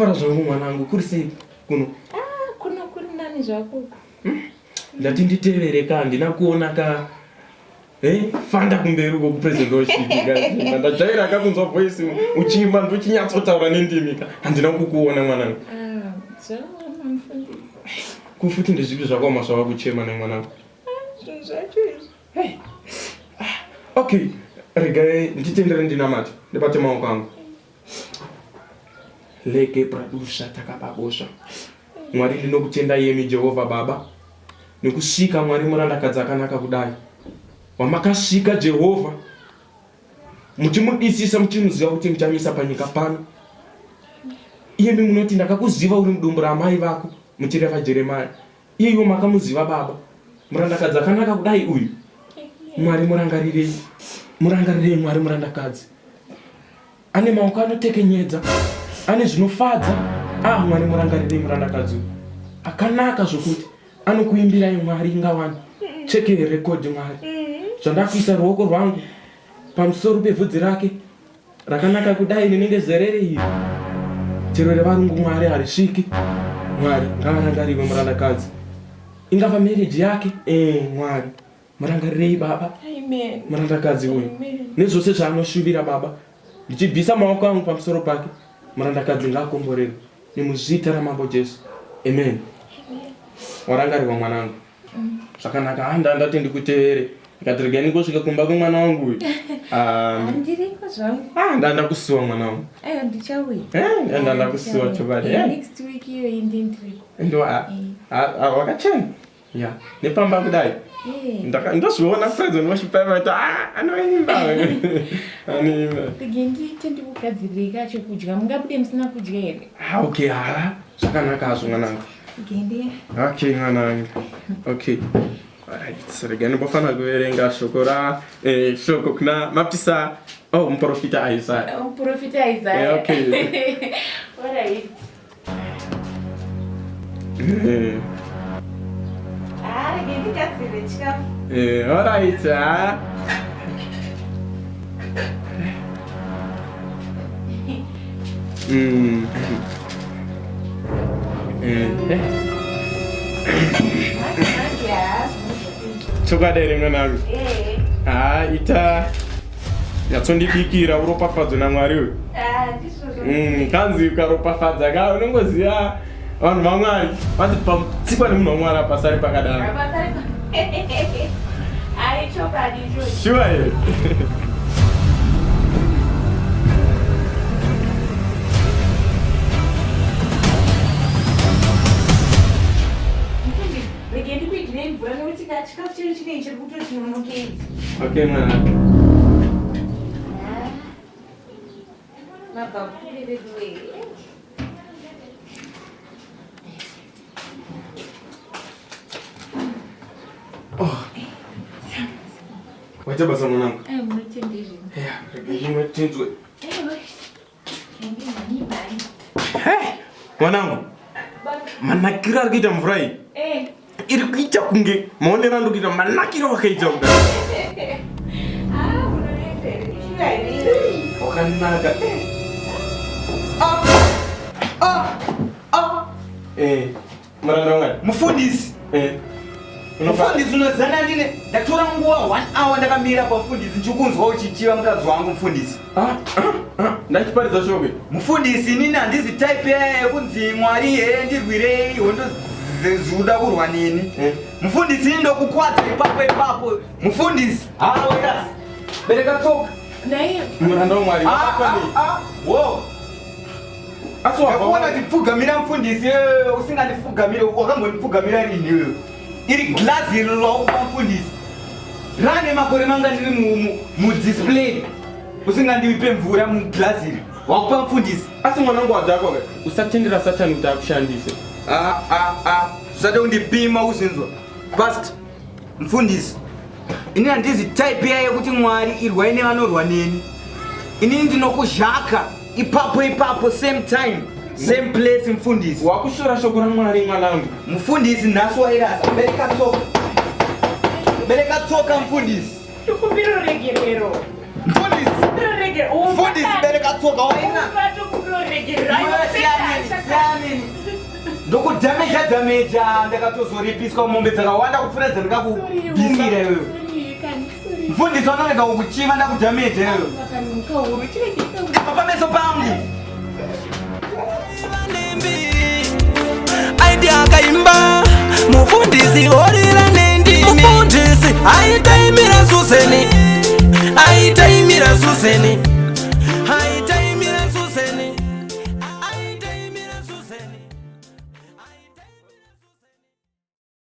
Ndinofara zvangu mwanangu, kuri sei kuno? Ah, kuno kuri nani zvako? Ndati nditevere ka, handina kuona ka. Eh, fanda kumberi uko kupresident worship ka. Ndajaira ka kunzwa voice uchiimba ndochinyatsotaura nendimi ka. Handina kukuona mwanangu. Ah, zvakaoma mufundisi. Kufuti ndezvipi zvakaoma zvava kuchema nemwanangu? Ah, zvinhu zvacho izvi. Hey. Ah, okay, regai nditendere ndinamate. Ndibate maoko angu. Leke pradusha takababosha. Mwari ndinokutendai imi Jehovha Baba nekusvika Mwari murandakadzi akanaka kudai wamakasvika Jehovha muchimudisisa muchimuziva kuti muchamisa panyika pano iyemi munoti ndakakuziva uri mudumbu raamai vako muchireva Jeremia iyeyo makamuziva baba murandakadzi akanaka kudai uyu Mwari murangarirei murangarirei Mwari murandakadzi ane maoko anotekenyedza ane zvinofadza ah Mwari murangarirei murandakadzi uyu akanaka zvokuti anokuimbirai Mwari ingawani cheke record Mwari zvandakuisa ruoko rwangu pamusoro pevhudzi rake rakanaka kudai rinenge zerere iri chero revarungu Mwari harisviki Mwari ngavarangarirwe murandakadzi ingava marriage yake eh Mwari murangarirei baba Amen. Murandakadzi uyu nezvose zvaanoshuvira baba ndichibvisa maoko angu pamusoro pake murandakadzi ngaakomborerwe nemuzita ramambo Jesu amen. Warangarirwa mwanangu zvakanaka handa ndati ndikutevere ndikati regai ndingosvika kumba kwemwana wangu uyu Ah, Ndiriko zvangu. ah, ndanda kusuwa mwana wangu Aiwa ndichauya. Eh, ndanda kusuwa chokwadi Eh, Next week iyoyi ndindiriko. Ndo ah, ah, ah, wakachena ya nepamba kudai Eh. Ndozviona Fredson worship paipa ah, anoimba anoimba. Rege ndiite ndikugadzirire ka chekudya mungabude musina kudya here? Ah, okay ha zvakanaka hazvo mwanangu. Gende. Okay mwanangu. Okay. Alright, rega ndimbofanira kuverenga shoko ra eh, shoko kuna mapisa oh muprofita Isaiah. Muprofita Isaiah. Yeah, okay. Alright. Eh. Ah, rege ndigadzire chikafu. Eh, alright, ah. Eh. Manje haasi zvinozokuita. Chokwadi here mwanangu? Eh. Ah, ita nyatsondibikira uropafadzwe naMwari uyu. Ah, ndizvozvo. Kanzi ukaropafadza ka unongoziva vanhu vaMwari vanzi patsikwa nemunhu waMwari apasari pakadaro. Hapasari Ai, chokwadi ichocho. Sure here? Mufundisi, rege ndikuigirei mvura nekuti ka chikafu chedu chinenge chiri kutoti nonokei. Okay mwana. Mabva kure veduwe. Oh. Waita basa mwanangu. Ai, munotendezve. Yeah, rege ndimwe tinzwe. Aiwa. Ende mani mani. Hey, mwanangu. Manakiro ari kuita mvura iyi. Eh. Iri kuita kunge maonero andiri kuita manakiro wakaita kudai. Ah, munonetsa here? Wakanaka. Ah, ah, ah. Eh, muranda wamwari. Mufundisi. Eh. Mufundisi unozana ndine ndatora nguva 1 hour ndakamira pamufundisi ndichikunzwa uchichiva mukadzi wangu mufundisi. Ah, ah, ah, ndachiparidza shoko. Mufundisi inini handizi type yekunzi Mwari here ndirwirei hondo dzekuda kurwa neni. Eh. Mufundisi ini ndokukwadza ipapo ipapo. Mufundisi. Ah, wera. Bereka tsoka. Naye Muranda wamwari. Ah, ah, ah. Wo. Asi wabva Ndakuona chipfugamira mufundisi eh, usingandipfugamire wakambondipfugamira rini iwewe? Iri glazi iri rawakupa mufundisi. Rane makore manga ndiri mu, mu, mu display usingandipe mvura muglazi iri. Wakupa mufundisi. Asi mwanangu wadhakwa ka. Usatendera Satani kuti akushandise. Ah ah ah. Usade kundipima uzinzwa. Past mufundisi. Ini handizi type iya yekuti Mwari irwai nevanorwa neni. Inini ndinokuzhaka ipapo ipapo same time same place mufundisi. Wakushora shoko raMwari mwanangu. Mufundisi nhasi wairasa. Bereka tsoka. Bereka tsoka mufundisi. Tikumbira ruregerero. Mfundisi. Mfundisi bereka tsoka waina. Ndokudhameja dhameja ndakatozoripiswa mombe dzakawanda kupfuura dzandikakubvisira iwewe. Mfundisi vanorega kukuchiva ndakudhameja iwewe. Apa pameso pangu. Aidi akaimba mufundisi.